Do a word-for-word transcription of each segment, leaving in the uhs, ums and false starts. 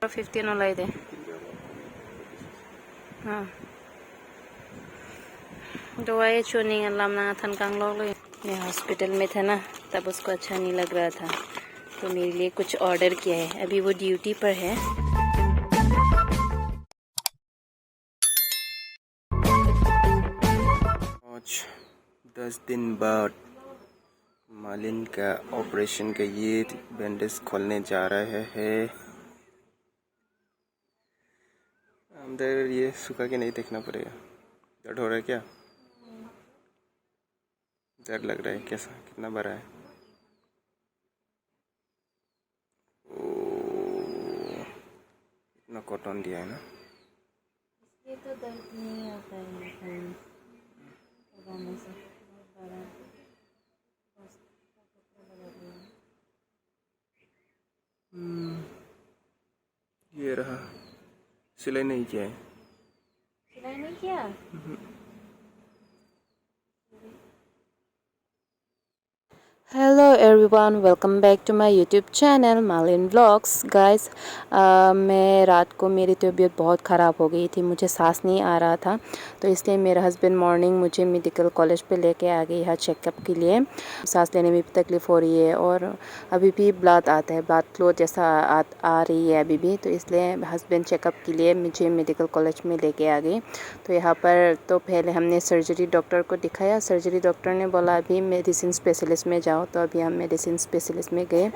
फिफ्टीन उलाई दे। हाँ। दवाई चुनिंग lam nangthan kanglok lo. मैं हॉस्पिटल में था ना, तब उसको अच्छा नहीं लग रहा था, तो मेरे लिए कुछ ऑर्डर किया है। अभी वो ड्यूटी पर है। आज दस दिन बाद मालिन का ऑपरेशन का ये बैंडेज खोलने जा रहे हैं। अंदर ये सुखा के नहीं देखना पड़ेगा। दर्द हो रहा है क्या? दर्द लग रहा है कैसा, कितना बड़ा है? ओ, इतना कॉटन दिया है ना। इसलिए तो दर्द नहीं आता है कहीं लगाने से, बहुत बड़ा। हम्म, ये रहा, सिलाई नहीं किया है। सिलाई नहीं किया? हम्म। Hello everyone, welcome back to my YouTube channel Malin Vlogs। Guys, मैं रात को, मेरी तबीयत बहुत ख़राब हो गई थी, मुझे सांस नहीं आ रहा था, तो इसलिए मेरा हस्बैंड मॉर्निंग मुझे मेडिकल कॉलेज पे लेके आ गए यहाँ चेकअप के लिए। सांस लेने में भी तकलीफ़ हो रही है और अभी भी ब्लड आता है, ब्लड फ्लो जैसा आ, आ रही है अभी भी, तो इसलिए हस्बैंड चेकअप के लिए मुझे मेडिकल कॉलेज में लेके आ गए। तो यहाँ पर तो पहले हमने सर्जरी डॉक्टर को दिखाया। सर्जरी डॉक्टर ने बोला अभी मेडिसिन स्पेशलिस्ट में जाओ, तो अभी हम मेडिसिन स्पेशलिस्ट में गए।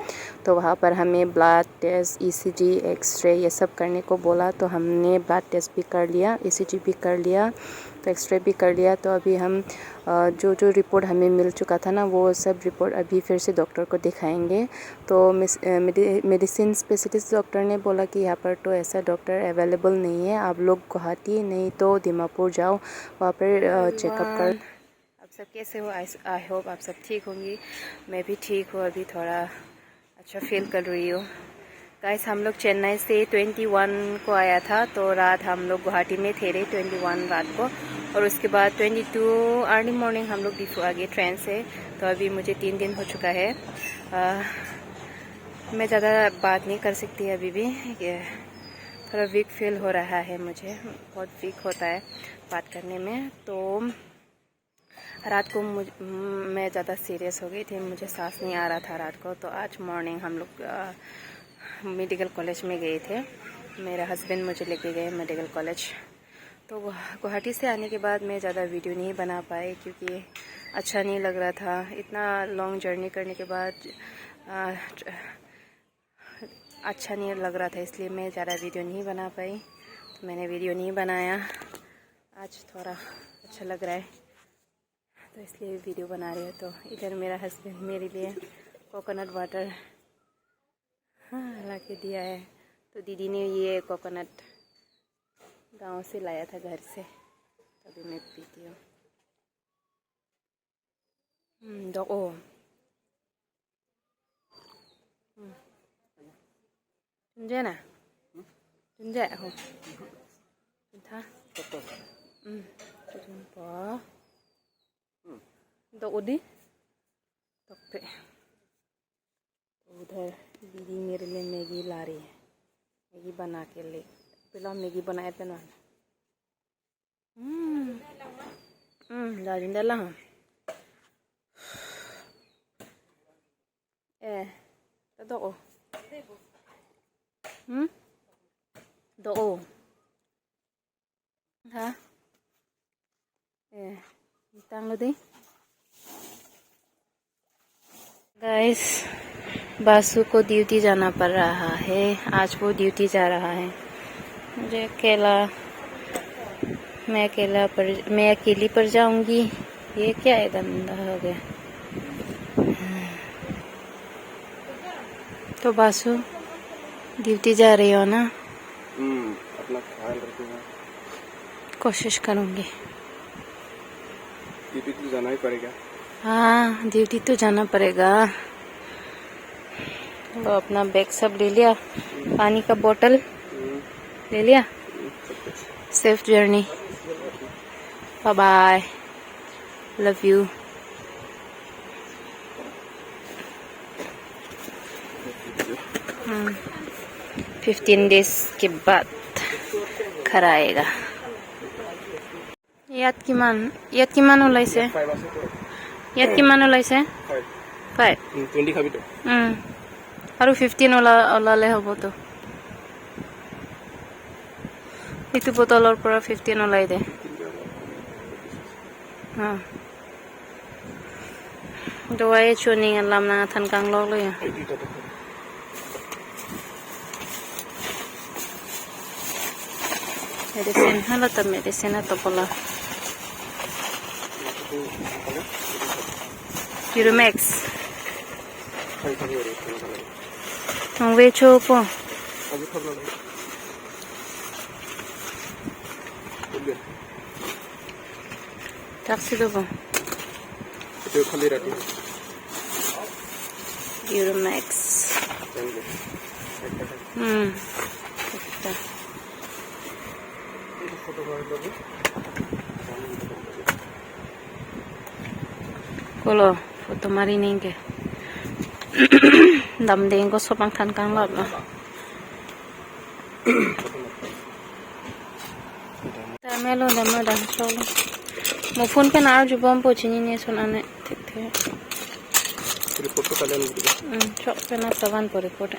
तो वहाँ पर हमें ब्लड टेस्ट, ईसीजी, एक्सरे ये सब करने को बोला, तो हमने ब्लड टेस्ट भी कर लिया, ईसीजी भी कर लिया, तो एक्सरे भी कर लिया। तो अभी हम, अ, जो जो रिपोर्ट हमें मिल चुका था ना, वो सब रिपोर्ट अभी फिर से डॉक्टर को दिखाएंगे। तो मिस-, अ, मेडि-, मेडिसिन स्पेशलिस्ट डॉक्टर ने बोला कि यहाँ पर तो ऐसा डॉक्टर अवेलेबल नहीं है, आप लोग गुवाहाटी नहीं तो दीमापुर जाओ, वहाँ पर, अ, चेकअप कर। आप सब कैसे हो? आई होप आप सब ठीक होंगी। मैं भी ठीक हूँ, अभी थोड़ा अच्छा फील कर रही हूँ। गाइस, हम लोग चेन्नई से ट्वेंटी वन को आया था, तो रात हम लोग गुवाहाटी में ठहरे ट्वेंटी वन रात को, और उसके बाद ट्वेंटी टू अर्ली मॉर्निंग हम लोग डिफू आ गए ट्रेन से। तो अभी मुझे तीन दिन हो चुका है। अ, मैं ज़्यादा बात नहीं कर सकती अभी भी, ये थोड़ा वीक फील हो रहा है मुझे, बहुत वीक होता है बात करने में। तो रात को मुझ-, मैं ज़्यादा सीरियस हो गई थी, मुझे सांस नहीं आ रहा था रात को। तो आज मॉर्निंग हम लोग, अ, मेडिकल कॉलेज में गए थे, मेरे हस्बैंड मुझे लेके गए मेडिकल कॉलेज। तो गुवाहा-, गुवाहाटी से आने के बाद मैं ज़्यादा वीडियो नहीं बना पाई, क्योंकि अच्छा नहीं लग रहा था। इतना लॉन्ग जर्नी करने के बाद, अ, अच्छा नहीं लग रहा था, इसलिए मैं ज़्यादा वीडियो नहीं बना पाई। तो मैंने वीडियो नहीं बनाया। आज थोड़ा अच्छा लग रहा है, तो इसलिए वीडियो बना रही हूँ। तो इधर मेरा हस्बैंड मेरे लिए कोकोनट वाटर, हाँ, ला के दिया है। तो दीदी ने ये कोकोनट गांव से लाया था घर से, तभी मैं पीती हूँ। Hmm, dok o. Hmm. Tunje na? Tunje ho. Tuntha. Hmm. Tunpo. Dok o di. Dok pe. उधर दीदी मेरे लिए मैगी ला रही है, मैगी बना के ले। पहला मैगी बनाए थे ना। हम्म। हम्म, ला जिंदा ला हम। ए, तो दो। हम्म? दो। हाँ। ए, tanglo dei। गाइस, बासु को ड्यूटी जाना पड़ रहा है। आज वो ड्यूटी जा रहा है। मुझे अकेला, मैं अकेला पर, मैं अकेली पर जाऊंगी। ये क्या है, गंदा हो गया। तो बासु, ड्यूटी जा रही हो ना? हम्म, अपना ख्याल रखना। कोशिश करूंगी। ड्यूटी तो जाना ही पड़ेगा। हाँ, ड्यूटी तो जाना पड़ेगा। वो अपना बैग सब ले लिया, पानी का बोतल हम्म, ले लिया। हम्म, सब कुछ। Safe journey. Bye bye. Love you. हम्म। ফিফটিন ডেজ কে বাদ খাৰা আয়েগা। ইয়াত কিমান, ইয়াত কিমান ওলাইছে? ইয়াত কিমান ওলাইছে? ফাইভ। ফাইভ। উম, টুৱেণ্টি খাবি তো? উম। আৰু ফিফটিন ওলা-, ওলালে হ'ব তো। এইটো বটলৰ পৰা ফিফটিন ওলাই দে। হা। Dawai chuning alam nangthan kanglok lo ya. Medicine, hala ta medicine ato pola. Uromax. Nang ve cho po. Taxi do po. Itu khali rati. Uromax. Hmm. Ekta. Kolo, photo mari ningke. Damde ingko sopang than kanglap lo. Damlo, damlo, damlo, choklo. Mo phone pen arjubompo chinine son ane. Thik, thik. Report to kalian gitu. Hmm, chok pen asavan po report.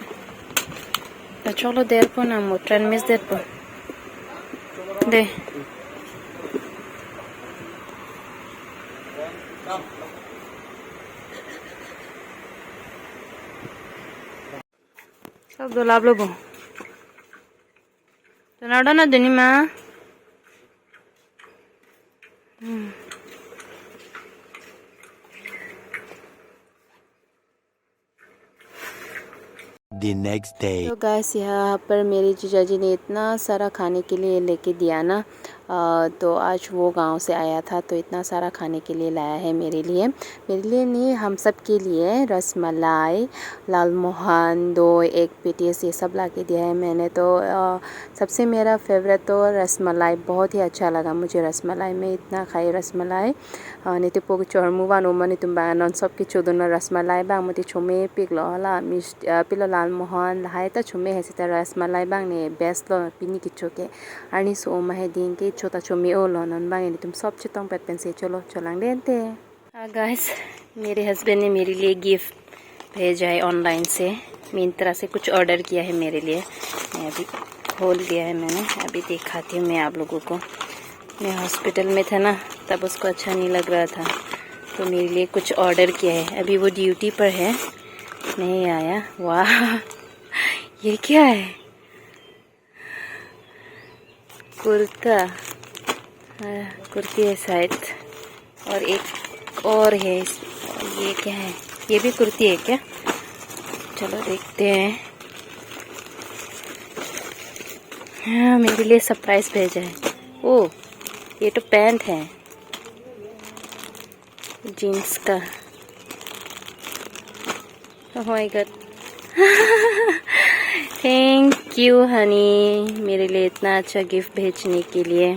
Ta choklo derpo na mo train miss derpo. De. Sob dolaplo bo. Janardan aduni ma. Hmm. The next day. तो गाइस, यहाँ पर मेरे जीजा जी ने इतना सारा खाने के लिए लेके दिया ना। अ, तो आज वो गांव से आया था, तो इतना सारा खाने के लिए लाया है मेरे लिए। मेरे लिए नहीं, हम सब के लिए। रसमलाई, लाल मोहन, दो एक पेटीस, ये सब ला के दिया है मैंने। तो, अ, सबसे मेरा फेवरेट तो रसमलाई, बहुत ही अच्छा लगा मुझे रसमलाई। मैं इतना खाई रसमलाई। अ, nelitum po kechormu van oman nelitum bang non sob kechodun lo, rosmalai bang mati chomepik lo, hala mis-, अ, pilo, लाल Mohan lahai ta chome hai, seta rosmalai bang ne best lo pini kecho ke. Arni so oma hai ding kecho ta chome-o lo, non bang nelitum sob chetongpet pensi cholo, cholangdet te. हाँ गाइस, मेरे हस्बैंड ने मेरे लिए गिफ्ट भेजा है ऑनलाइन से। मिंत्रा से कुछ ऑर्डर किया है मेरे लिए। मैं अभी खोल दिया है मैंने, अभी दिखाती हूँ मैं आप लोगों को। मैं हॉस्पिटल में था ना, तब उसको अच्छा नहीं लग रहा था, तो मेरे लिए कुछ ऑर्डर किया है। अभी वो ड्यूटी पर है, नहीं आया। वाह, ये क्या है? कुर्ता, हाँ, कुर्ती है शायद। और एक और है इस, ये क्या है? ये भी कुर्ती है क्या? चलो देखते हैं। हाँ, मेरे लिए सरप्राइज भेजा है। ओ, ये तो पैंट है। जींस का। Oh my God। Thank you Honey, मेरे लिए इतना अच्छा गिफ्ट भेजने के लिए।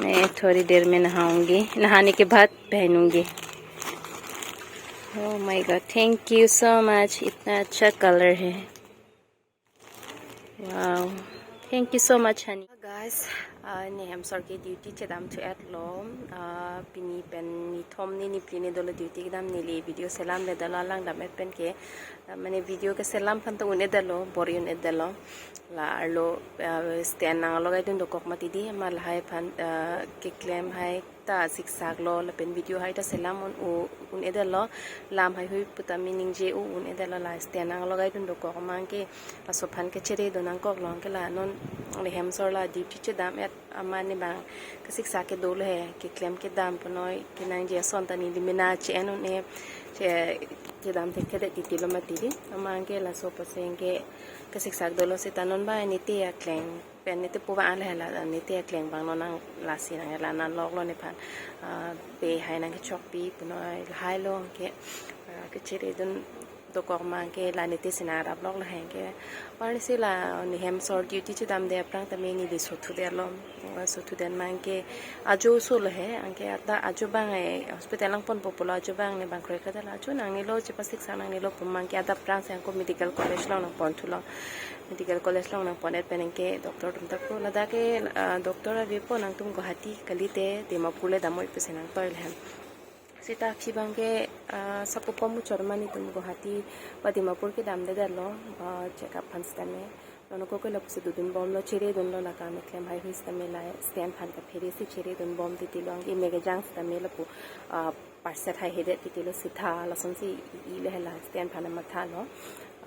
मैं थोड़ी देर में नहाऊंगी, नहाने के बाद पहनूंगी। Oh my God, thank you so much, इतना अच्छा कलर है। Wow, thank you so much, honey. Guys, ah, ne hem sor ke duty chedam thu-et lo, ah, pini pen nithom ni niphli ne dolo duty kedam, neli video selamle dolo, alang dam-et pen ke, ah, mane video keselam aphan to un-edetlo, bor-i un-edetlo. La arlo, ah, stand nanglogai dun dokok mati di, ma lahai aphan, ah, keklem hai ta siksak lo, lapen video hai ta selam un-, u-, un-edetlo, lam haihui pu ta mi ningje-o un-edetlo, la stand nanglogai dun dokok, amat ke laso aphan kechere do nangkok lo, ke la non le hem sor la duty chedam-et amat ne bang kasiksak ke dolo he, keklem kedam punoi kenangji ason ta neli mena che-en un-e, che, chedam thekthedet titi lo mati di, amat ke laso apotsi ke kasiksak dolo seta non ba ne te akleng pen ne te pu ba ale hala, ne te akleng bang non nang lasi nang la nang lok lo nephan, ah, be hai nang kechokpi punoi lahai lo ke, ah, kechere dun Dokok mang ke la nite sina rap lok lahai ke. Warnisi la nehem sor duty chedamde aphrang tame neli sothu detlo. Sothu det mang ke ajo so lahai anke ata ajo bang ai hospital nangponpo pulo, ajo bang ne bang kroikre detlo, ajo nangnelo, chepasik sa nangnelo pu mang ke adap aphrang si anke medical college along nangponthulo. Medical college along nangpon-et pen ke doctor atum ta pu ladak ke, ah, doctor avepo, nangtum Guwahati kalite Dimapur le damnoi pusi nangtoi lahem. Seta aphi bang ke, ah, sapo pom muchot ma netum Guwahati ba Dimapur kedamde detlo, ah, check up aphan sitame. Non ako ke lapusi dodun bomlo, chere dunlo, la kam keklem haihui sitame la stand aphan kaphere si chere dun bom titilo, anke mek kejang sitame lapu, ah, parset haihedet titilo, sitha lasonsi i-i le hela stand aphan mathalo.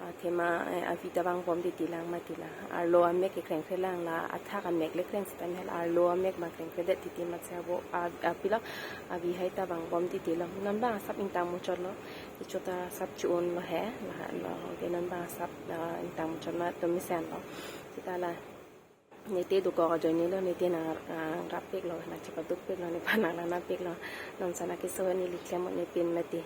Ah, athema, eh, avi ta vang bom titilang mati la. Arlo amek keklem kre lang, la athak amek le klem sitame la arlo amek bang klem kredet titi mat si abo, ah, ah, pilok avi hai ta vang bom titilo. Non bang asap ingtang muchotlo. Kecho ta asap chu-unlo he. La, lo, ke non bang asap, ah, ingtang muchot ma tum mesenlo. Seta la nete dokok ajoinelo, nete nang, ah, rapiklo, nangchepadukpiklo, nephan nanglanapiklo. Non sana keso neli klem nepin mati.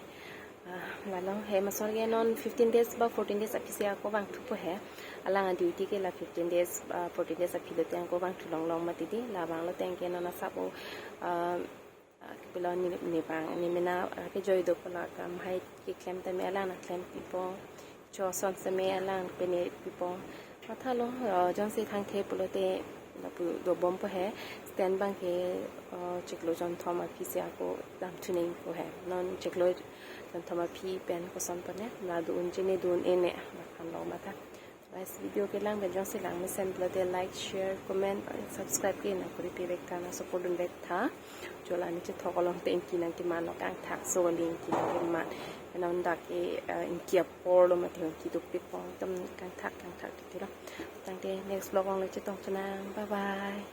Ah, lalo hem asor ke non fifteen days ba fourteen days aphi si ako vangthupo he. Alang a duty ke la fifteen days, ah, fourteen days aphi lote ako vangthu longlong mati di. La vanglote anke non asap o, ah, ah, kepilo ne, ne bang, ne mena, ah, kejoi dopo, la kam hai keklem tame alang nangklem pipo. Choson seme alang pene pipo. Mathalo, ah, jongsi thangthe pulote lapu dobompo he. Stand bang ke, ah, chiklo jonthom aphi si ako damthu nangpo he. Non chiklo jonthom aphi pen koson pone, la do-un chini do-un-e ne, la aphan lo matha. Guys, video kelang pen jongsi lang mesen pulote like, share, comment, subscribe ke nangkuri pi vek tha, nang support dun vek tha. Chola ne chethok along te ingki nangkeman lo, kangthak so le ingki nangkeman. Non dak ke, eh, ingki apor lo mati ingki dukpik pon, tam kangthak kangthak titilo. Tangte next vlog along le chetong chonang. Bye bye.